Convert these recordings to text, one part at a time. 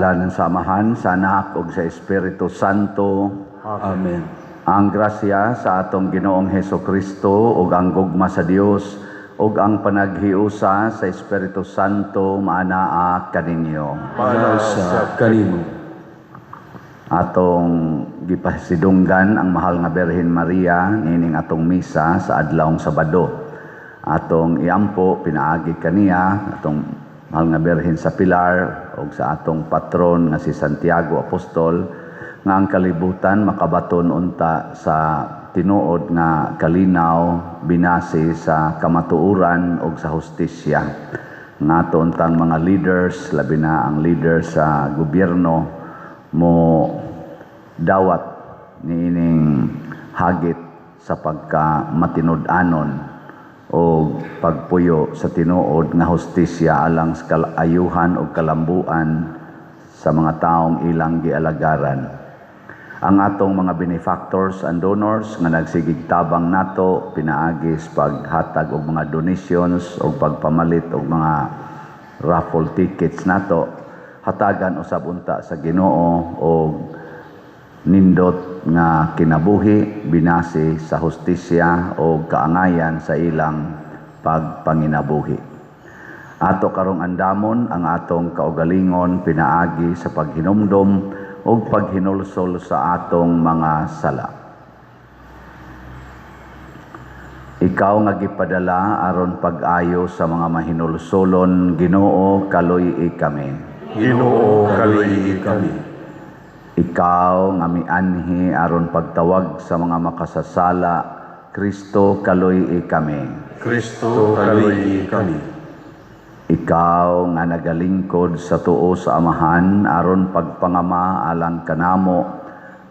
Ngalan sa Amahan, sa Anak ug sa Espiritu Santo. Amen. Ang grasya sa atong Ginoong Heso Kristo ug ang gugma sa Dios ug ang panaghiusa sa Espiritu Santo maanaa kaninyo. Maanaa sa kanimo. Atong gipasidunggan ang mahal nga Birhen Maria niining atong misa sa adlawng Sabado. Atong iampo pinaagi kaniya atong mahal nga Birhen sa Pilar ug sa atong patron nga si Santiago Apostol nga ang kalibutan makabaton unta sa tinuod nga kalinaw binase sa kamatuoran ug sa hustisya. Nga ato untang mga leaders, labi na ang leader sa gobyerno, mo dawat niining hagit sa pagka matinud-anon o pagpuyo sa tinuod nga hustisya alang sa kaayuhan o kalambuan sa mga taong ilang gialagaran. Ang atong mga benefactors and donors nga nagsigig tabang nato pinaagi sa paghatag og mga donations o pagpamalit og mga raffle tickets nato, hatagan usab unta sa Ginoo og nindot nga kinabuhi binase sa hustisya o kaangayan sa ilang pagpanginabuhi. Ato karong andamon ang atong kaugalingon pinaagi sa paghinumdom ug paghinulsol sa atong mga sala. Ikaw nga gipadala aron pag-ayo sa mga mahinulsolon, Ginoo, kaluy-i kami. Ginoo, kaluy-i kami. Ikaw nga mianhi aron pagtawag sa mga makasasala, Kristo, kaluy-i kami. Kristo, kaluy-i kami. Ikaw nga nagalingkod sa tuo sa Amahan aron pagpangama alang kanamo,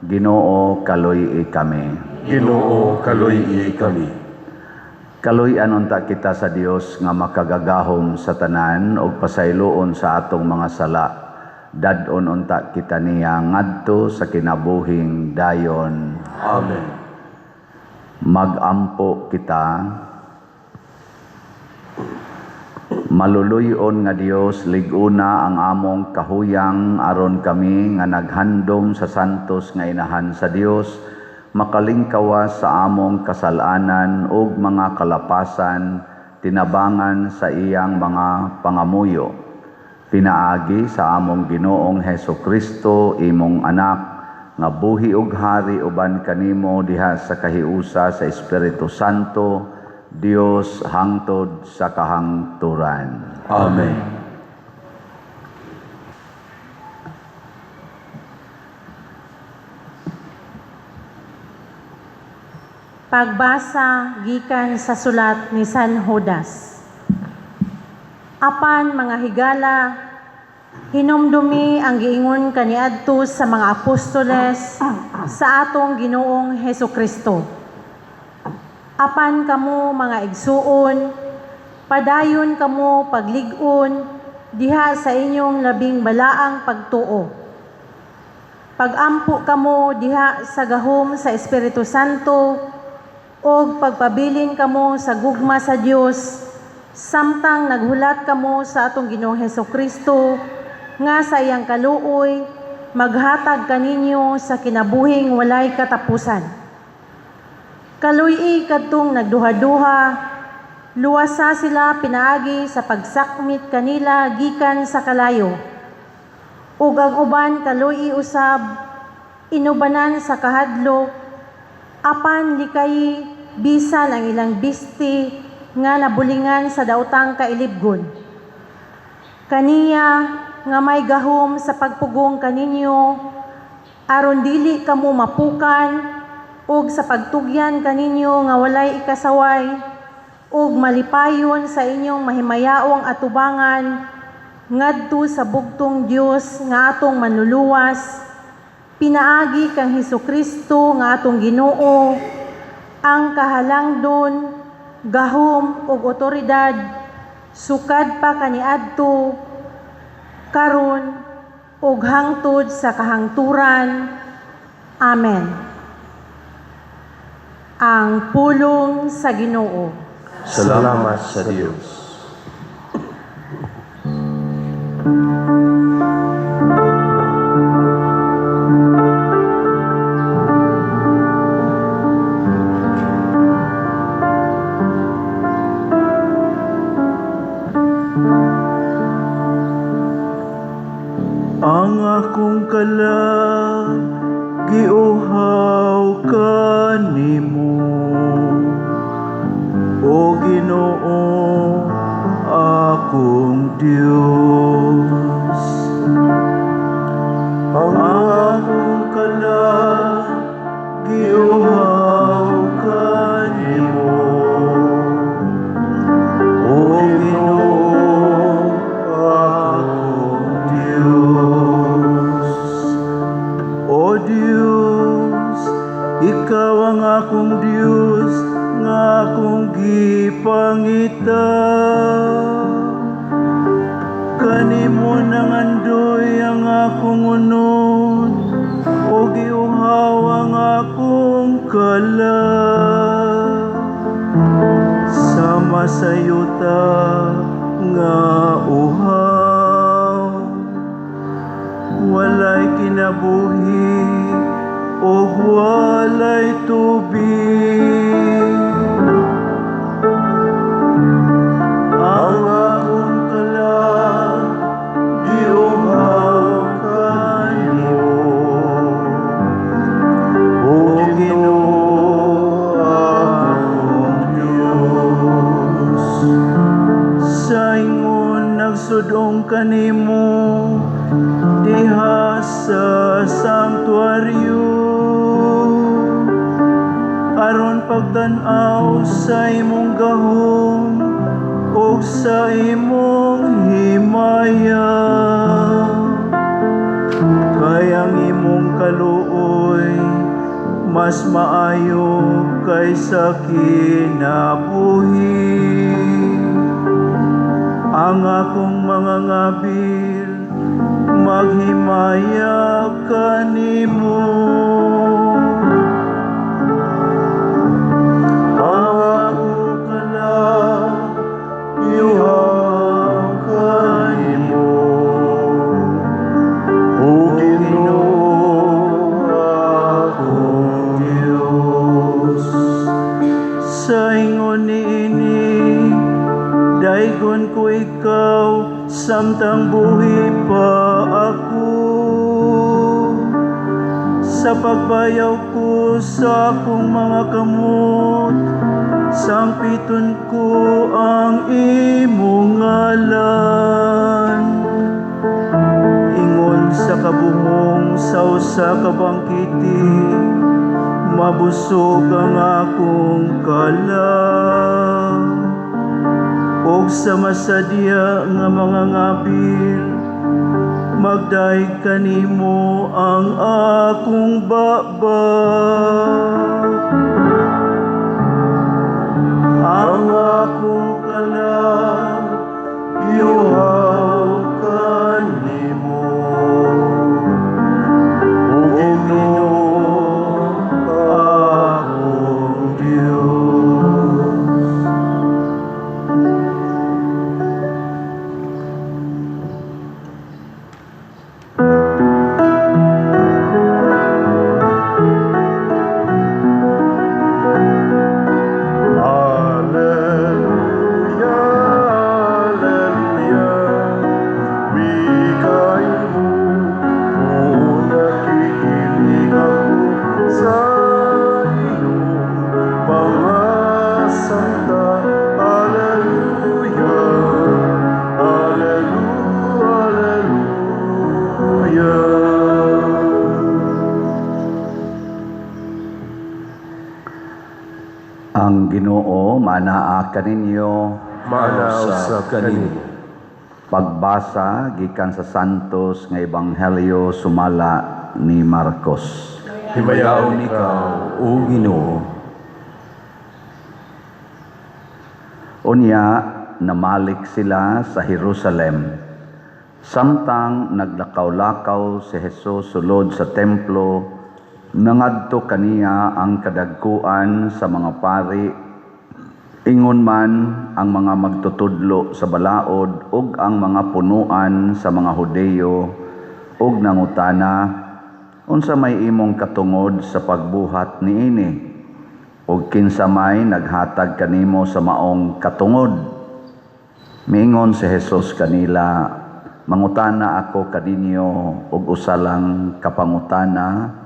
Ginoo, kaluy-i kami. Ginoo, kaluy-i kami. Kaluy-an unta kita sa Dios nga makagagahom sa tanan ug pasayloon sa atong mga sala. Dad-on unta kita niya ngadto sa kinabuhing dayon. Amen. Magampo kita. Maluluyon nga Dios, lig-una ang among kahuyang aron kami nga naghandom sa santos nga inahan sa Dios, makalingkawas sa among kasalanan ug mga kalapasan, tinabangan sa iyang mga pangamuyo. Pinaagi sa among Ginoong Heso Kristo, imong anak, nga buhi ug hari uban kanimo diha sa kahiusa sa Espiritu Santo, Dios hangtod sa kahangturan. Amen. Pagbasa gikan sa sulat ni San Judas. Apan mga higala, hinumdumi ang giingon kaniadto sa mga apostoles sa atong Ginoong Heso Kristo. Apan kamo mga igsuon, padayon kamo paglig-on diha sa inyong labing balaang pagtuo. Pagampo kamo diha sa gahom sa Espiritu Santo ug pagpabilin kamo sa gugma sa Dios, samtang naghulat kamo sa atong Ginoong Heso Kristo nga sa iyang kaluoy maghatag kaninyo sa kinabuhing walay katapusan. Kaluy-i kadtong nagduha-duha, luwasa sila pinaagi sa pagsakmit kanila gikan sa kalayo. Ug ang uban kaluy-i usab, inubanan sa kahadlok, apan likayi bisan ang ilang bisti nga nabulingan sa daotang kailibgon. Kaniya nga may gahom sa pagpugong kaninyo, aron dili kamo mapukan, ug sa pagtugyan kaninyo nga walay ikasaway, ug malipayon sa inyong mahimayaong atubangan ngadto sa bugtong Dios nga atong manluluwas, pinaagi kang Hesus Kristo nga atong Ginoo, ang kahalangdon, gahom ug otoridad sukad pa kaniadto, karon ug hangtod sa kahangturan. Amen. Ang pulong sa Ginoo. Salamat sa Dios. Amen. kanimo, O Ginoo, akong Dios. Ang akong kalag giuhaw kanimo, O Ginoo, akong Dios. O Dios, ikaw ang akong Dios nga akong gipangita. Kanimo nangandoy ang akong unod ug giuhaw ang akong kalag, sama sa yuta nga uhaw, walay kinabuhi ug walay tubig. Ang akong kalag giuhaw kanimo, O Ginoo, akong Dios. Sa ingon nagsudong kanimo diha sa sanktuaryo, aron pagtan-aw sa imong gahom ug sa imong himaya, kay ang imong kaluoy mas maayo kaysa kinabuhi. Ang akong mga ngabil maghimaya kanimo. Ang akong kalag giuhaw kanimo, O Ginoo, akong Dios. Sa ingon niini, daygon ko ikaw samtang buhi pa ako. Sa pagbayaw ko sa akong mga kamot, sangpiton ko ang imong ngalan. Ingon sa kabuhong sa usa ka bangkete, mabusog ang akong kalag. Ug sa masadya nga mga ngabil, magdayeg kanimo ang akong baba. Ang akong kalag giuhaw kanimo, O Ginoo, akong Dios. Alleluia, Alleluia, Wikay mo, nakikinig ako sa iyong mga salita. Alleluia, Alleluia, Alleluia. Ang Ginoo manaa kaninyo. Maana usab kanimo. Pagbasa gikan sa Santos nga Ebanghelyo sumala ni Marcos. Himayaon ikaw, O Ginoo. Unya namalik sila sa Jerusalem. Samtang naglakaw-lakaw si Jesus sulod sa templo, nangadto kaniya ang kadagkuan sa mga pari, ingon man ang mga magtutudlo sa balaod ug ang mga punuan sa mga Hudeyo, ug nangutana, "Unsa may imong katungod sa pagbuhat niini? Ug kinsa may naghatag kanimo sa maong katungod?" Miingon si Jesus kanila, "Mangutana ako kaninyo og usa lang kapangutana.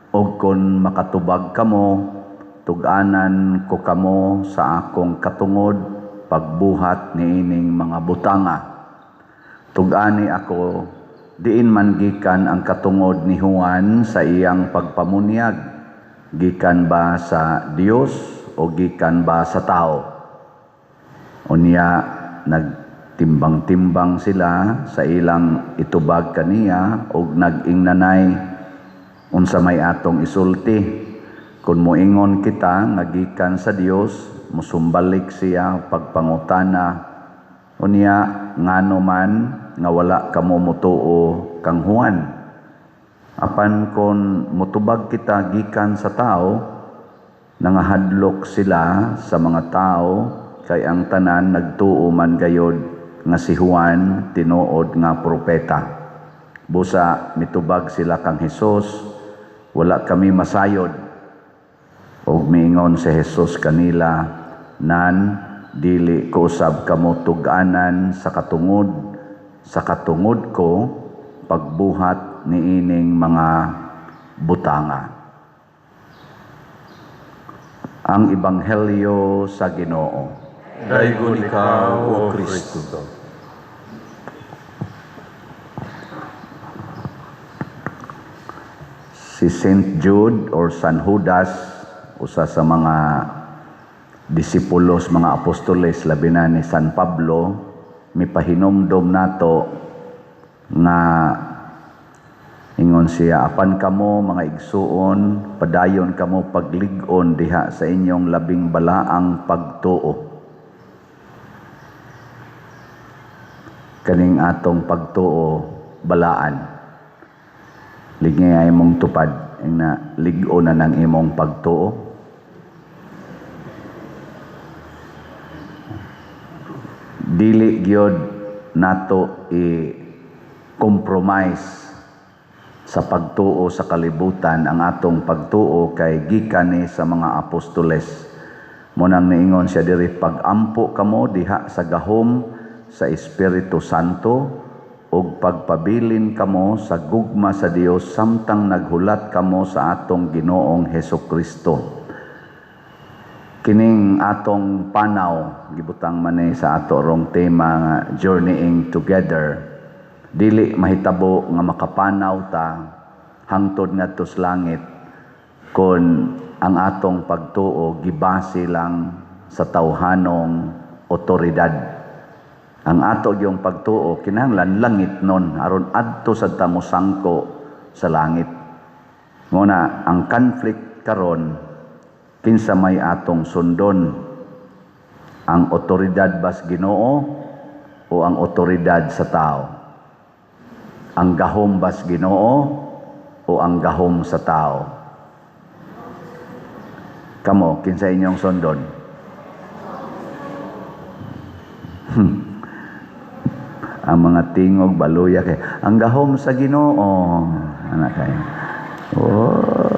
Ug kon makatubag kamo, tug-anan ko kamo sa akong katungod pagbuhat niining mga butanga. Tug-ani ako, diin man gikan ang katungod ni Juan sa iyang pagpamunyag? Gikan ba sa Dios o gikan ba sa tao? Unya nagtimbang-timbang sila sa ilang itubag kaniya og nag-ingnanay, "Unsa may atong isulti? Kung moingon kita nga gikan sa Dios, musumbalik siya pagpangutana, 'Unya ngano man nga wala kamo motuo kang Juan?' Apan kon motubag kita gikan sa tao," nangahadlok sila sa mga tao kay ang tanan nagtuo man gayod nga si Juan tinuod nga propeta. Busa mitubag sila kang Hesus, "Wala kami masayod." Ug miingon si Jesus kanila, "Nan dili ko usab kamo tug-anan sa katungod ko pagbuhat niining mga butanga." Ang Ebanghelyo sa Ginoo. Daygon ikaw, O Kristo. Si Saint Jude or San Judas, usa sa mga disipulos, mga apostoles, labi na ni San Pablo, mipahinumdom nato nga ingon siya, "Apan kamo, mga igsuon, padayon kamo paglig-on diha sa inyong labing balaang pagtuo." Kaning atong pagtuo balaan. Ligay ay imong tupad na lig-on na ng imong pagtuo. Dili gyud nato i compromise sa pagtuo sa kalibutan ang atong pagtuo kay gikan ni sa mga apostoles. Mao nang niingon siya diri, "Pagampo kamo diha sa gahom sa Espiritu Santo ug pagpabilin kamo sa gugma sa Dios samtang naghulat kamo sa atong Ginoong Hesus Kristo." Kining atong panaw, gibutang man ni sa ato rong tema nga "Journeying Together", dili mahitabo nga makapanaw ta hangtod ngadto sa langit kon ang atong pagtuo gibase lang sa tawhanong otoridad. Ang ato gyung pagtuo kinahanglan langit nun aron adto sad ta mosangko sa langit. Mao na ang conflict karon, kinsa may atong sundon? Ang otoridad bas Ginoo o ang otoridad sa tao? Ang gahom bas Ginoo o ang gahom sa tao? Kamo, kinsa inyong sundon? Ang mga tingog baluya kay ang gahom sa Ginoo. Ana kay. Oh.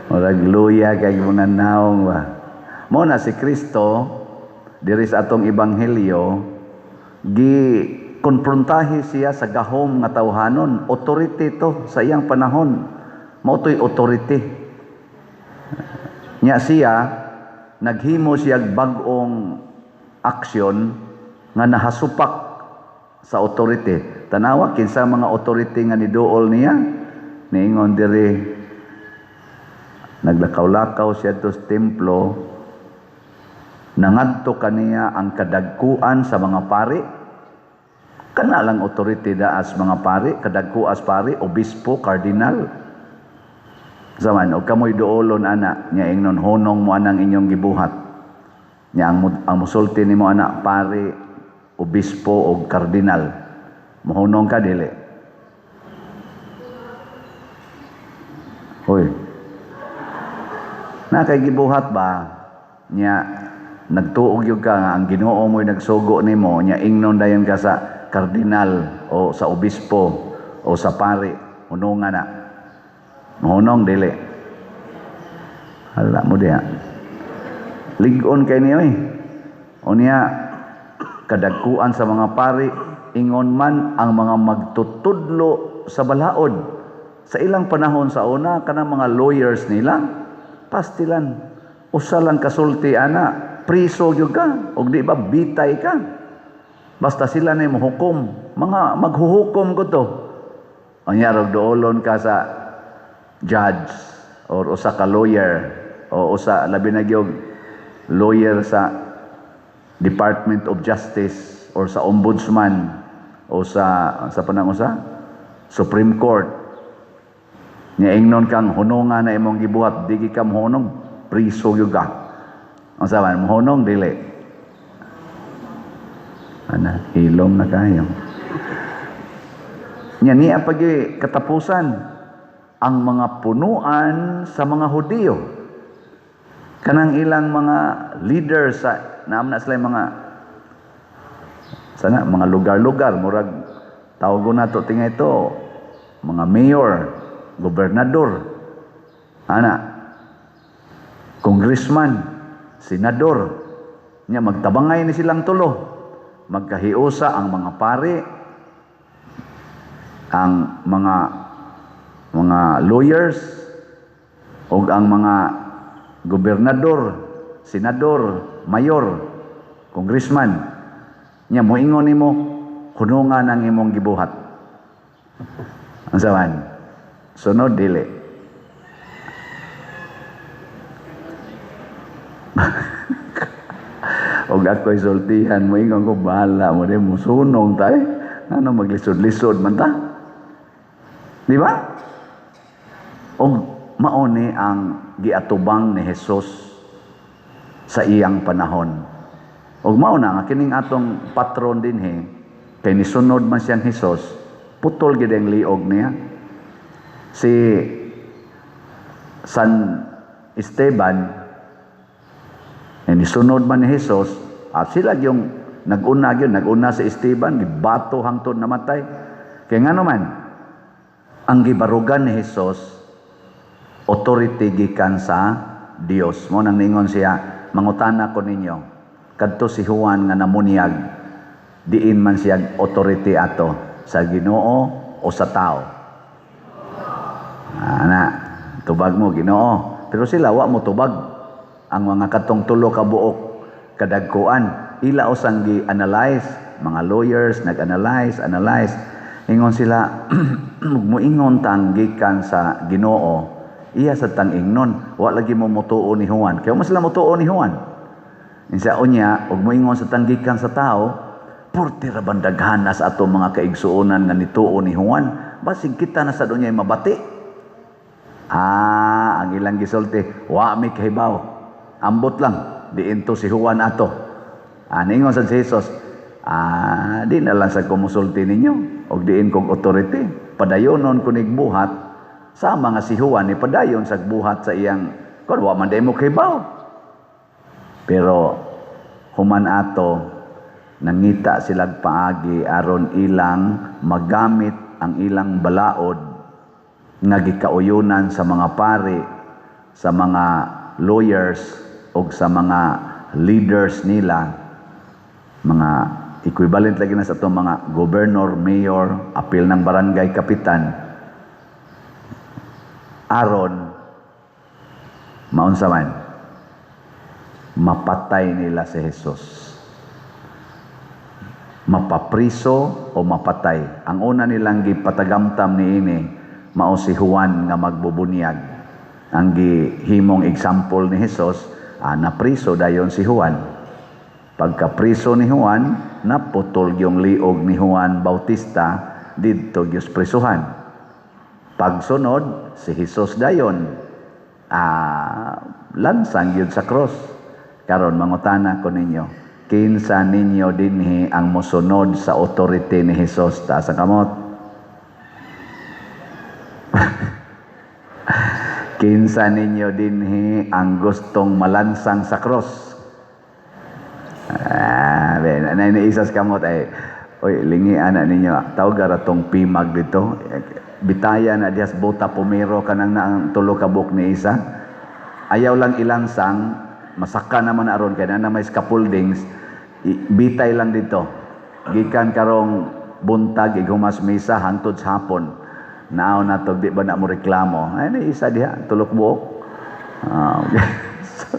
Murag luya kay mga naong ba. Mao na si Kristo diri sa atong ebanghelyo, gi konfrontahi siya sa gahom nga tawhanon, authority to sa iyang panahon. Mao to'y authority. Nya siya naghimo siya bag-ong aksyon nga nahasupak sa authority. Tanawa kinsa mga authority nga niduol niya. Niingon diri, naglakaw-lakaw siya sa templo, nangadto kaniya ang kadagkuan sa mga pari. Kana lang authority daas mga pari, kadagkuas pari, obispo, kardinal. Zaman og kamoy duolon ana, nya ingnon, "Hunong mo anang inyong gibuhat." Nya ang musulti nimo ana pari, obispo og kardinal. Mohunong ka, dili? Hoy. Na kay gibuhat ba? Nya nagtuog gyud ka nga ang Ginoo mo'y nagsugo nimo, nya ingnon dayon ka sa kardinal o sa obispo o sa pari, hunungan na. Mahunong, dili? Hala mo diya. Lig-on kay niyo eh. O niya, kadagkuan sa mga pari, Ingon man ang mga magtutudlo sa balaod. Sa ilang panahon sa una, kanang mga lawyers nila, pastilan, usa lang kasulti ana, priso gyud ka, og di ba bitay ka. Basta sila na mohukom, mga maghuhukom ko to. Unya rog duolon ka sa judge or usa ka lawyer o usa, labi na gyud lawyer sa Department of Justice or sa Ombudsman o sa panang usa Supreme Court nya, ingnon kang hununga na imong gibuhat, di ka mohunong, priso gyud ka. Unsa man, mohunong dili? Ana, hilom na kayo. Nya niya pagi katapusan, ang mga punuan sa mga Hudiyo, kanang ilang mga leaders sa naam na sila mga sana mga lugar-lugar, murag tawagon nato tinga ito mga mayor, gobernador ana, congressman, senador. Nya magtabangay ni silang tulo, magkahiusa ang mga pari, ang mga lawyers o ang mga gobernador, senador, mayor, congressman. Nya moingon nimo, hunungan ang imong gibuhat. Unsa man? Sunod dili? Og ako'y sultihan, moingon ko, bahala mo di musunong tay. Ano maglisod-lisod man ta? Di ba? Og mauni ang giatubang ni Jesus sa iyang panahon. Og mao na nga kining atong patron dinhi kay nisunod man siyang Jesus, putol gid ang liog niya. Si San Esteban eh, nisunod man ni Jesus at sila yung nag-una gyud, nag-una si Esteban, gibato hangtod namatay. Kay ngano man, ang gibarugan ni Jesus authority gikan sa Dios. Mo nang ningon siya, "Mangutana ko ninyo, kadto si Juan nga namunyag, diin man siya authority ato, sa Ginoo o sa tao?" Ana, tubag mo, Ginoo. Pero sila wa mo tubag. Ang mga katong tulo ka buok kadagkuan, ila usang gi-analyze, mga lawyers nag-analyze, analyze. Ingon sila, muingon tang gikan sa Ginoo, iya sa tang ingnon, wa lagi mo mutuo ni Juan. Kaya mo sila mutuo ni Juan. Insa unya, ug moingon sa tang gikan sa tao, purti ra bang daghan na sa ato mga kaigsuonan nga nituo ni Juan, basig kita na sa dunya mabati. Ah, ang ilang gisulti, wa mi kahibaw. Ambot lang, diin to si Juan ato. Ah, ningon sa Jesus, ah, di na lang sa kumusulti ninyo, og diin kog authority. Padayonon ko buhat, sa mga si Juan ni padayon sa buhat sa iyang, kon wa man mo kahibaw. Pero human ato, nangita silag paagi aron ilang magamit ang ilang balaod nga gikauyunan sa mga pari, sa mga lawyers o sa mga leaders nila, mga equivalent lagi na sa itong mga governor, mayor, apil ng barangay kapitan, aron maunsa man, mapatay nila si Jesus. Mapapriso o mapatay. Ang una nilang gipatagamtam niini mao si Juan nga magbubunyag. Ang gihimong example ni Jesus, napriso dayon si Juan. Pagkapriso ni Juan, naputol yung liog ni Juan Bautista didto gyud prisuhan. Pagsunod, si Jesus dayon, lansang gyud sa cross. Karon mangutana ko ninyo, kinsa ninyo dinhi ang mosunod sa authority ni Jesus? Taas ang kamot. Kinsa ninyo dinhi ang gustong malansang sa cross? Ah, ben, nainiisas kamot ay, oy, lingi ana ninyo, tawag ra tong pimag dito. Bitaya na dihas bota pumero kanang na ang tulo ka buok ni isa. Ayaw lang ilansang, masaka naman aron kay na may scaffoldings, bitay lang dito. Gikan karong Buntag ighumas misa hangtod sa hapon. Naaw na to, di ba na mo reklamo? Ay, ni isa diha, tulok buok. Ah, okay. So,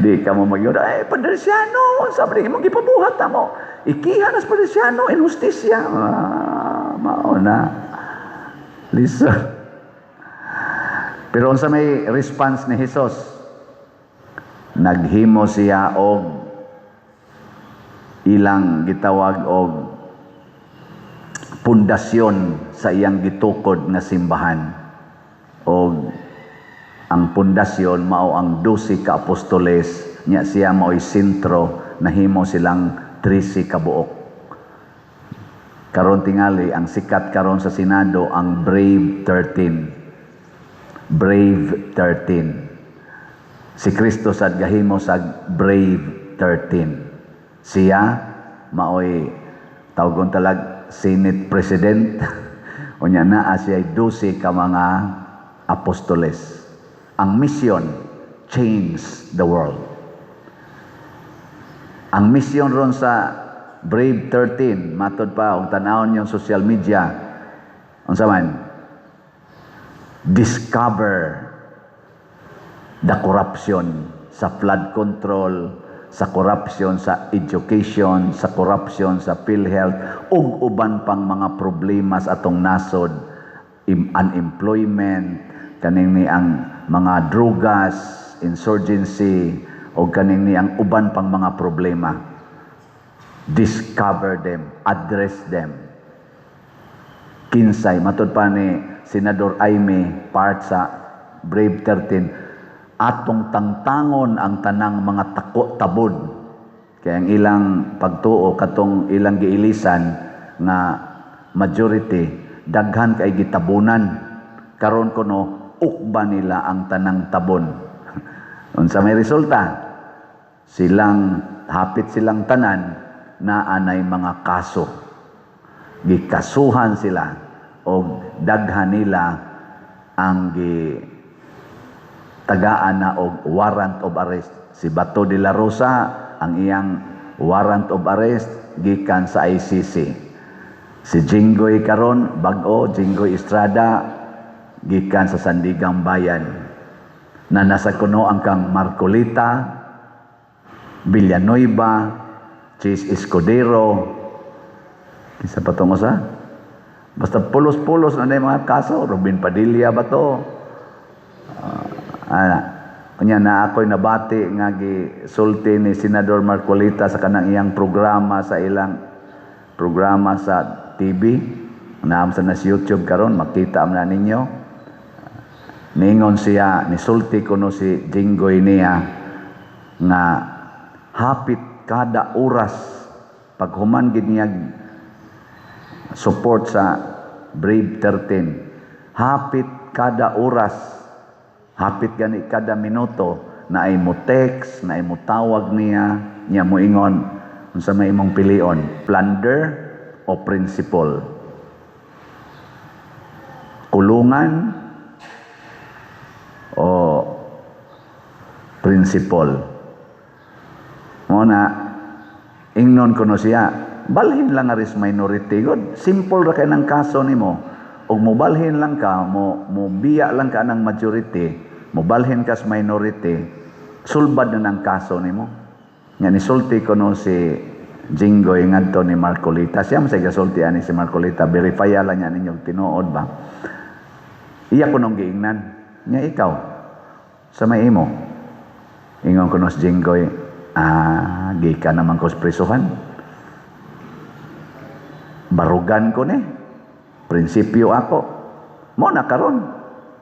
di ka mo mag, "Ay, Paderciano, sabi mo gipabuhat na mo. Ikiha na sa Paderciano, inhustisya." Ah, mao na. Listen. Pero unsa may response ni Jesus? Naghimo siya og ilang gitawag og pundasyon sa iyang gitukod nga simbahan. Og ang pundasyon mao ang 12 ka apostoles nya, siya mao'y sentro, nahimo silang 13 ka buok. Karon tingali ang sikat karon sa Senado ang Brave 13. Brave 13. Si Kristo sad gahimo sa Brave 13. Siya maoy tawgon talag Senate President. Unya naa siya 12 ka mga apostoles. Ang mission, change the world. Ang mission ron sa Brave 13, matod pa og tan-awon yung social media, unsa man? Discover the corruption sa flood control, sa corruption sa education, sa corruption sa PhilHealth, ug uban pang mga problema sa atong nasod, unemployment, kaning ni ang mga drugas, insurgency, o kaning ni ang uban pang mga problema. Discover them, address them. Kinsay, matod pa ni Senador Imee, part sa Brave 13, atong tangtangon ang tanang mga tako tabon. Kaya ang ilang pagtuo, katong ilang giilisan nga majority, daghan kay gitabunan. Karon kuno ukba nila ang tanang tabon. Unsa may resulta? Silang hapit silang tanan na anay mga kaso. Gikasuhan sila og daghan nila ang gi tagaan na og warrant of arrest. Si Bato de la Rosa, ang iyang warrant of arrest gikan sa ICC. Si Jinggoy karon, bag-o, Jinggoy Estrada, gikan sa Sandiganbayan. Na nasa kuno ang kang Marcoleta, Villanueva, Chiz Escudero, kinsa pa tong usa? Basta pulos-pulos na yung mga kaso. Robin Padilla ba to? Ana. Unya na ako'y nabati nga gisulti ni Senador Marcoleta sa kanang iyang programa, sa ilang programa sa TV. Naam sa nas YouTube karon, makita man na ninyo. Ningon siya, nisulti kuno si Jinggoy niya nga hapit kada oras paghuman gid niya support sa Brave 13, hapit kada oras, hapit gani kada minuto, na ay mo text, na ay mo tawag niya, niya moingon, "Unsa may imong pilion, plunder o principle, kulungan o principle?" Mo na ingnon kuno siya, balhin lang aris minority god, simple ra kay ng kaso nimo. Og mobalhin lang ka, mo mo biya lang ka ng majority, mobalhin ka sa minority, sulbad na ng kaso nimo. Nga nisulti kuno si Jinggoy ngadto ni Marcoleta. Siya man say gasulti ani si Marcoleta, verify lang niya ninyo tinuod ba. Iya kunong giingnan nya, "Ikaw, sa may imo?" Ingon kuno si Jinggoy, "Ah, gikan naman ko sa prisuhan. Barugan ko ni. Prinsipyo ako." Mo na karon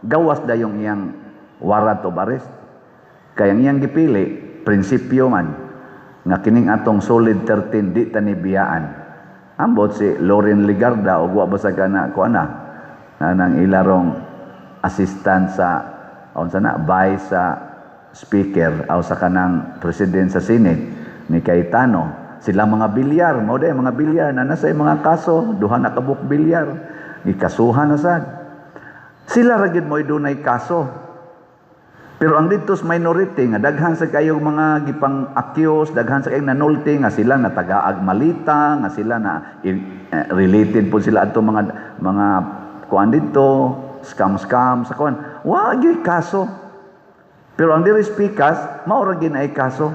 gawas dayong iyang warrant of arrest. Kaya ang iyang gipili, prinsipyo man nga kining atong solid 13 di ta ni biyaan. Ambot si Loren Legarda og wa ba sa kana ko ana na nang ilarong assistant sa unsa na, vice sa speaker aw sa kanang president sa Senate ni Cayetano, sila mga Villar mao day mga Villar na nasa mga kaso, duha na kabuk Villar gikasuhan na sad. Sila ra gid mo'y dunay kaso. Pero ang dito sa minority nga daghan sa kayong mga gipang accuse, daghan sa kayong nanulti nga sila natagaag malita, nga sila na related po sila ato mga kuan dito, scam scam sa kuan. Wa gyud kaso. Pero ang diri pikas, mao ra gyud ay kaso.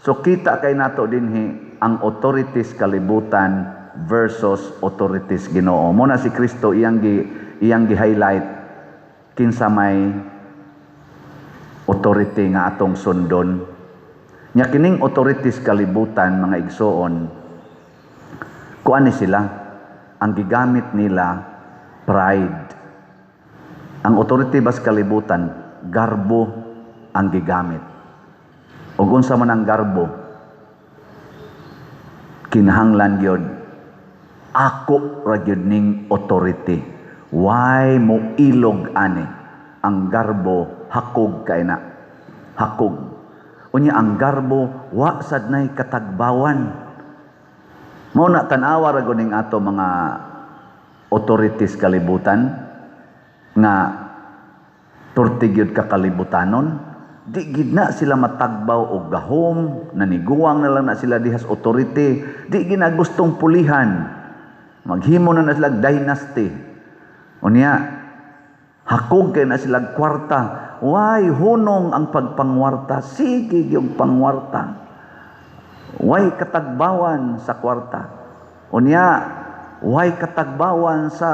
So kita kay nato dinhi ang authorities kalibutan versus authorities Ginoo. Mo na si Kristo iyang gi-highlight kinsa may authority nga atong sundon. Nya kining authorities kalibutan, mga igsoon, kuan ni sila, ang gigamit nila pride. Ang authority bas kalibutan, garbo ang gigamit. Ug unsa man ang garbo? Kinahanglan gyud ako ra gyud ning authority. Why mo ilog ani? Ang garbo hakog kay na. Hakog. Unya ang garbo wa sad nay katagbawan. Mao na tan-awa ra gud ning ato mga authorities kalibutan nga turti gyud ka kalibutanon, di gid na sila matagbaw og gahom, naniguwang na lang na sila dihas authority, di gid na gustong pulihan, maghimo na na sila dynasty. Unya hakog kay na sila kwarta, way hunong ang pagpangwarta, sige yung pangwarta, way katagbawan sa kwarta. Unya way katagbawan sa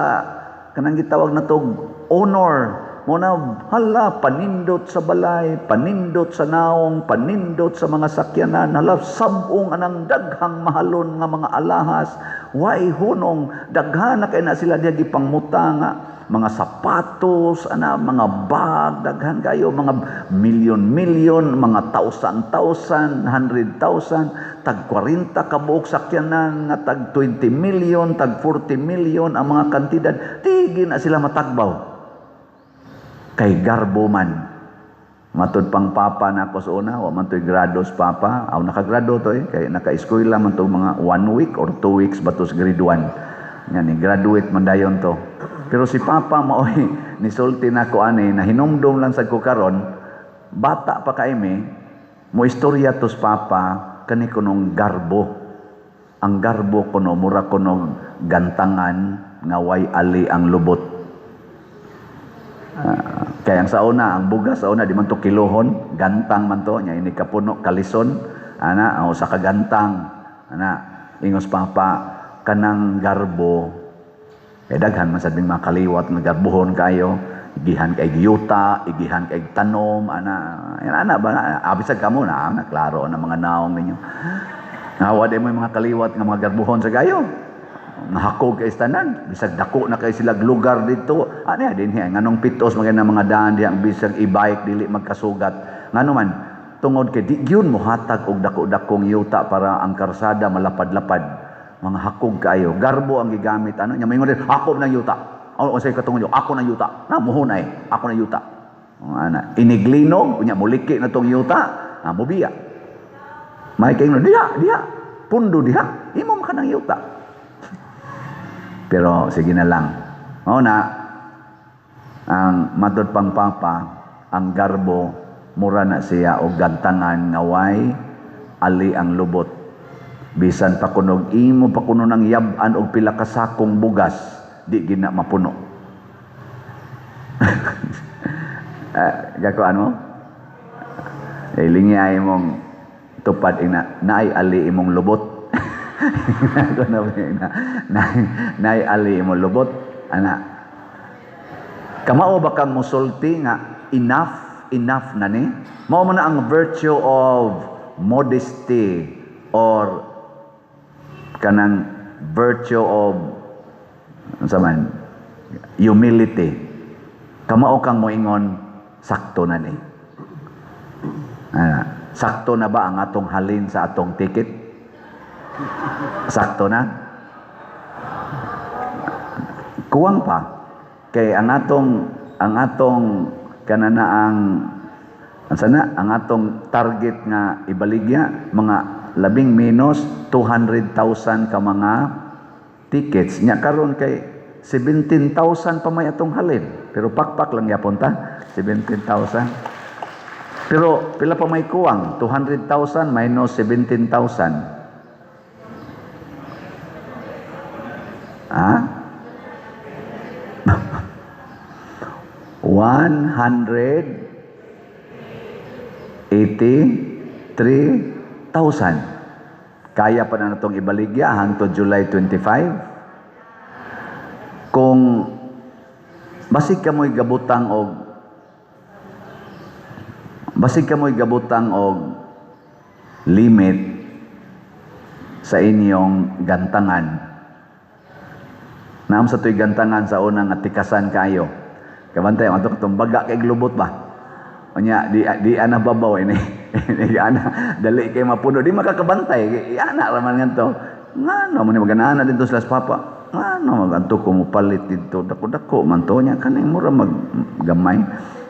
kanang gitawag na tog honor mo na, hala, panindot sa balay, panindot sa naong, panindot sa mga sakyanan, hala, sabong anang daghang mahalon nga mga alahas, way hunong, daghan na kay na sila diya gipangmuta nga mga sapatos, ana, mga bag, daghan kayo, mga milyon-milyon, mga thousand-thousand, 100,000, tag 40 ka buok sakyanan nga tag 20 million, tag 40 million ang mga kantidad, di na sila matagbaw. Kay garbo man. Matud pang papa na ako sa una, wa man to'y grados papa. Aw, nakagrado to eh, kay naka-eskwela man to mga 1 week or 2 weeks batos grade 1. Nga ni graduate man dayon to. Pero si papa maoy nisulti nako ani na hinumdum lang sad ko karon, bata pa kay mi, mo istorya tos papa kani kunong garbo. Ang garbo kuno mura kuno gantangan nga way ali ang lubot. Kaya ang sa una, ang bugas sa una, di man to kilohon, gantang man to, nya ini kapuno, kalison, ana, o sa kagantang, ana, ingos papa, kanang garbo, kay daghan man sad mga kaliwat nga garbohon kayo, igihan kay yuta, igihan kay tanom, ana, yan, ana ba, abisag kamo na, ana, klaro na mga naong ninyo. Ngawa di mo yung mga kaliwat nga mga garbohon sa kayo. Nahakog kay tanan, bisag dako na kay sila lugar dito. Ano ya dinhi nganong pitos mga na mga daan diha, bisag e-bike dili magkasugat. Ngano man tungod kay di gyud mohatag og dako-dakong yuta para ang karsada malapad-lapad. Mga hakog kayo, garbo ang gigamit ano nya moingon din, "Ako ng yuta." O unsay katungod nyo? "Ako ng yuta." Na muhunay, "Ako ng yuta." Ana, iniglinog, unya muliki na tong yuta, ah, mubiya. May kay diha, diha, pundo diha, imo man ka ng yuta. Pero sige na lang. Mao na ang matod pang papa, ang garbo mura na siya og gantangan nga way ali ang lubot. Bisan pa kunog imo pa kuno nang yab-an og pila ka sakong bugas, di gina mapuno. Gakuan mo? Eh, lingi ay imong tupad ina, naay ali imong lubot. Ako na ba na, naay ali imong lubot. Ana. Kamao ba kang musulti nga enough, enough na ni? Mao man na ang virtue of modesty or kanang virtue of unsa man, humility. Kamao kang moingon, "Sakto na ni." Ah, sakto na ba ang atong halin sa atong ticket? Sakto na? Kuwang pa. Kay ang atong kanana ang sana ang atong target nga ibaligya mga labing menos 200,000 ka mga tickets nya karon kay 17,000 pa may atong halin, pero pakpak lang yapon ta 17,000. Pero pila pa may kuwang? 200,000 minus 17,000. Ha? 183,000. Kaya pa na natong ibaligya hangtod July 25. Kung basig kamoy gabutang og basig kamoy gabutang og limit sa inyong gantangan. Naam sa to'y gantangan sa unang nga tikasan kayo. Kabantay, ato katong baga kay glubot ba? Unya, di ana babaw ini. Di ana dali kay mapuno, di makakabantay. Ana ra man ngadto. Ngano man ni maganana didto sila sa papa. Ngano maganto ko mopalit didto, dako-dako man to nya kaning mura mag gamay.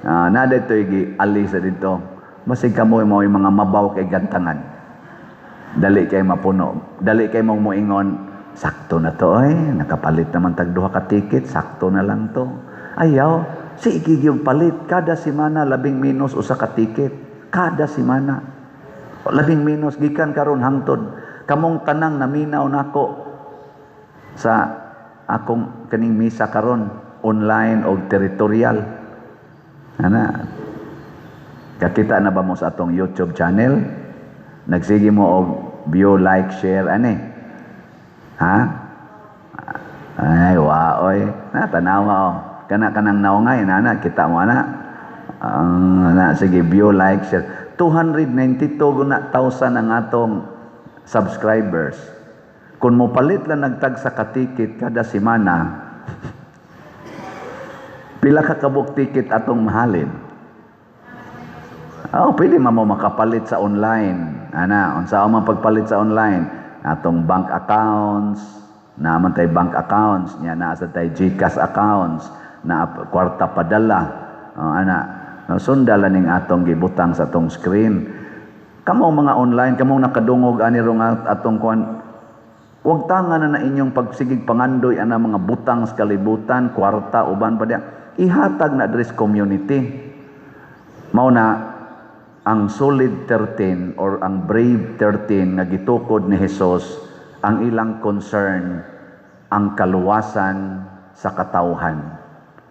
Na dito gi ali sa didto. Basig kamo mo mga mabaw kay gantangan. Dali kay mapuno. Dali kay mong moingon, sakto na to ay, nakapalit naman tag duha ka ticket, sakto na lang to. Ayaw, sige gyud palit kada semana labing minus usa ka ticket. Kada semana. Labing minus gikan karon hangtod kamong tanang naminaw nako sa akong kaning misa karon online o territorial. Ana. Kakita na ba mo sa atong YouTube channel? Nagsige mo og view, like, share ani. Ha? Ay, waoy. Na tanawa oh. Kana kanang naungay nana kita mo ana. Na sige view, like, share. 292 na thousand ang atong subscribers. Kung mopalit lang nagtag sa katikit kada semana, pila ka kabuk ticket atong mahalin? Oh, pwede man mo makapalit sa online. Ana, unsa man pagpalit sa online? Atong bank accounts, naman tay bank accounts, nya naa sa tay GCash accounts, na kwarta padala. Oh, ana, no, sundala ning atong gibutang sa atong screen. Kamo mga online, kamo nakadungog ani rong atong kuan, wag tanga na na inyong pagsigig pangandoy ana mga butang sa kalibutan, kwarta uban pa diya. Ihatag na address community. Mao na ang solid 13 or ang brave 13 nga gitukod ni Hesus, ang ilang concern ang kaluwasan sa katawhan.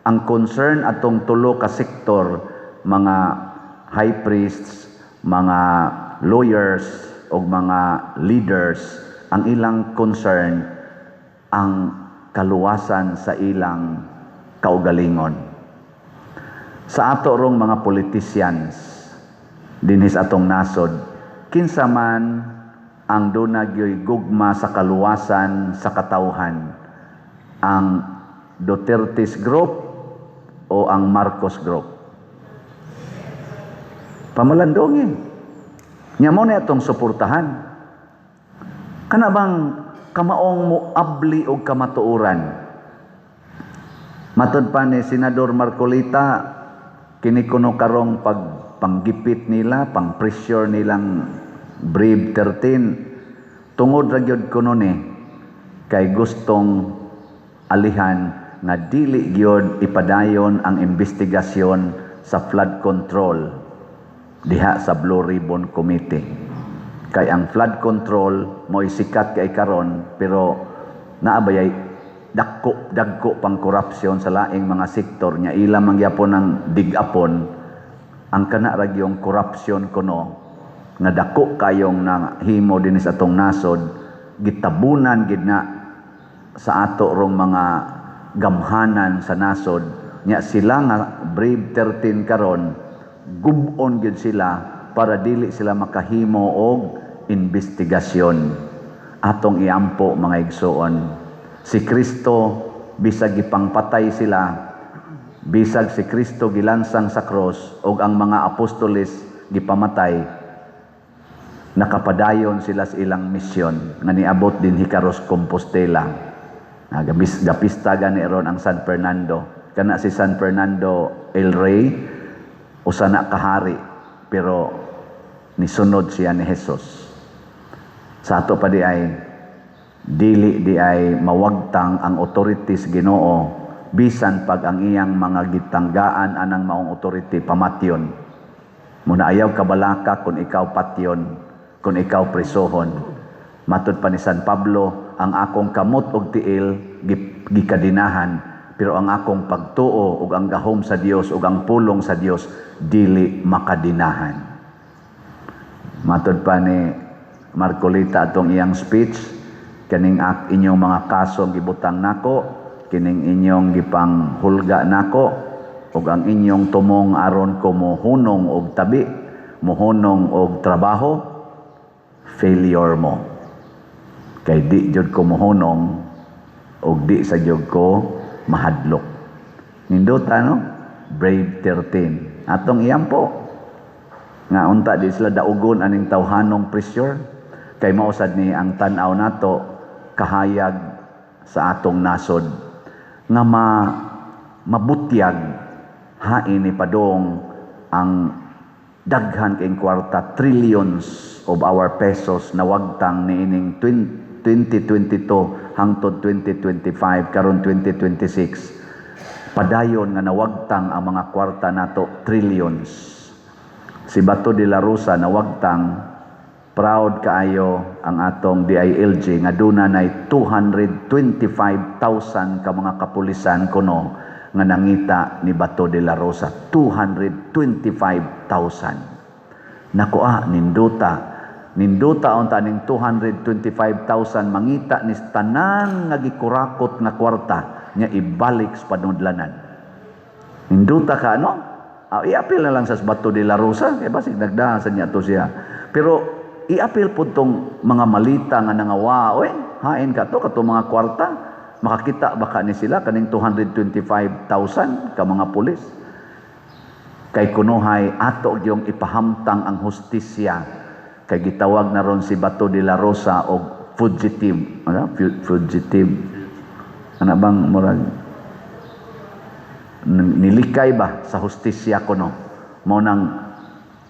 Ang concern atong tulo ka sektor, mga high priests, mga lawyers o mga leaders, ang ilang concern ang kaluwasan sa ilang kaugalingon. Sa ato rong mga politicians dinhi sa atong nasod, kinsa man ang duna gyoy gugma sa kaluwasan sa katawhan, ang Duterte's group o ang Marcos group? Pamalandongin. Nya mo na atong suportahan. Kana bang kamaong moabli og kamatuoran? Matod pa ni Senador Marcoleta, kini kuno karong pag panggipit nila, pang pressure nilang Brave 13, tungod ra gyud kuno ni kay gustong alihan nga dili gyud ipadayon ang investigasyon sa flood control diha sa Blue Ribbon Committee. Kay ang flood control mo'y sikat kay karon, pero naabayay dagko dagko pang korupsyon sa laing mga sektor nya ila man gyapon ang digapon ang kana ra gyung korupsyon kuno nga dako kayong nahimo dinhi sa atong nasod, gitabunan gid na sa ato rong mga gamhanan sa nasod. Nya sila nga Brave 13 karon, gub-on gyud sila para dili sila makahimo og investigasyon. Atong iampo, mga igsoon, si Kristo bisag gipangpatay sila, bisag si Kristo gilansang sa cross og ang mga apostoles gipamatay, nakapadayon sila sa ilang misyon nga niabot din hikaros Compostela. Gapista gani ron ang San Fernando. Kana si San Fernando El Rey, usa na kahari, pero nisunod siya ni Jesus. Sa ato pa di ay dili di ay mawagtang ang authorities Ginoo, bisan pag ang iyang mga gitanggaan anang maong authority pamatyon. Muna ayaw kabalaka kung ikaw patyon, kung ikaw prisohon. Matud pa ni San Pablo, ang akong kamot og tiil gikadinahan, pero ang akong pagtuo ug ang gahom sa Dios ug ang pulong sa Dios dili makadinahan. Matud pa ni Marcolita atong iyang speech, kaning inyong mga kaso gibutang nako, kining inyong gipang hulga nako, ug ang inyong tumong aron ko mohunong og tabi, mohunong og trabaho, failure mo. Kay di jud ko mohunong ug di sa jud ko mahadlok. Nindota, no? Brave 13. Atong iyampo nga unta di sila daugon aning tawhanong pressure, kay mao sad ni ang tan-aw nato kahayag sa atong nasod nga mabutyag hain ni padong ang daghan kayong kwarta, trillions of our pesos na wagtang niining 2022 hangtod 2025, karon 2026, padayon nga nawagtang ang mga kwarta nato, trillions. Si Bato de la Rosa nawagtang. Proud kaayo ang atong DILG nga duna nay 225,000 ka mga kapulisan kuno nga nangita ni Bato de la Rosa. 225,000. Nako ah, nindota, nindota unta ning 225,000 mangita ni tanan nga gikurakot nga kwarta nya ibalik sa panudlanan. Nindota ka, no? Ah, iapil na lang sa Bato de la Rosa kay basig nagdahan sa niya to siya. Pero iapil pud tong mga malita nga nangawa, oy, hain ka to kato mga kwarta, makakita baka ni sila kaning 225,000 ka mga pulis. Kay kunuhay ato yung ipahamtang ang hustisya, kay gitawag na ron si Bato de la Rosa og fugitive. Ano? Fugitive. Ano bang murag nilikay ba sa hustisya kuno? Mao nang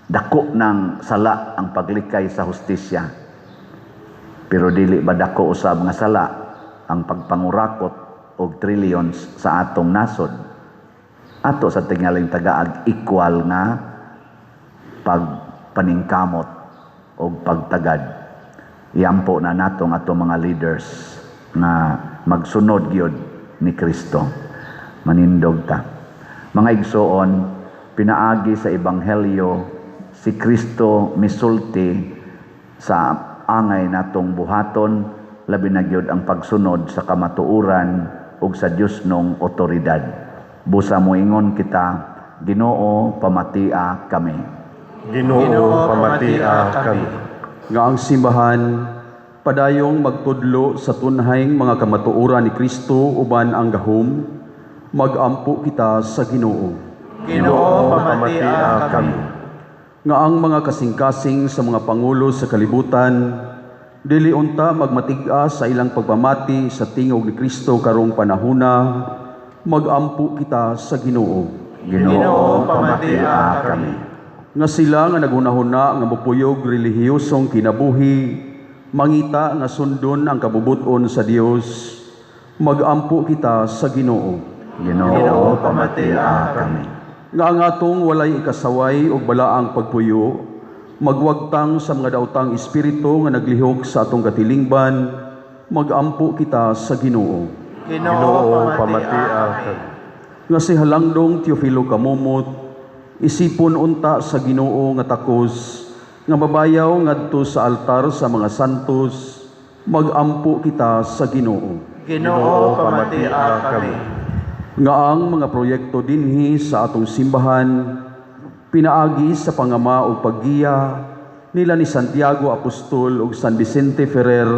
dako ng sala ang paglikay sa hustisya. Pero dili ba dako usab nga sala ang pagpangurakot og trillions sa atong nasod? Ato sa tingaling tagaag equal nga pagpaningkamot og pagtagad. Iampo na natong atong mga leaders nga magsunod gyud ni Kristo. Manindog ta. Mga igsoon, pinaagi sa Ebanghelyo, si Kristo misulti sa angay natong buhaton, labi na gyud ang pagsunod sa kamatuoran ug sa Diosnong otoridad. Busa moingon kita, Ginoo, pamatia kami. Ginoo, pamatia kami. Nga ang simbahan padayong magtudlo sa tunhayng mga kamatuoran ni Kristo uban ang gahom, magampo kita sa Ginoo. Ginoo, pamatia kami. Nga ang mga kasing-kasing sa mga pangulo sa kalibutan dili unta magmatig-a sa ilang pagpamati sa tingog ni Kristo karong panahuna, magampo kita sa Ginoo. Ginoo, pamatia kami. Nga sila nga naghunahuna nga mopuyog relihiyosong kinabuhi mangita nga sundon ang kabubuton sa Dios, magampo kita sa Ginoo. Ginoo, pamatia kami. Nga ang atong walay ikasaway ug balaang pagpuyo magwagtang sa mga daotang espiritu nga naglihok sa atong katilingban, magampo kita sa Ginoo. Ginoo, pamatia kami. Nga si Halangdong Teofilo Camomot isipon unta sa Ginoo nga takos nga mabayaw ngadto sa altar sa mga santos, magampo kita sa Ginoo. Ginoo, pamatia kami. Nga ang mga proyekto dinhi sa atong simbahan pinaagi sa pangama ug paggiya nila ni Santiago Apostol ug San Vicente Ferrer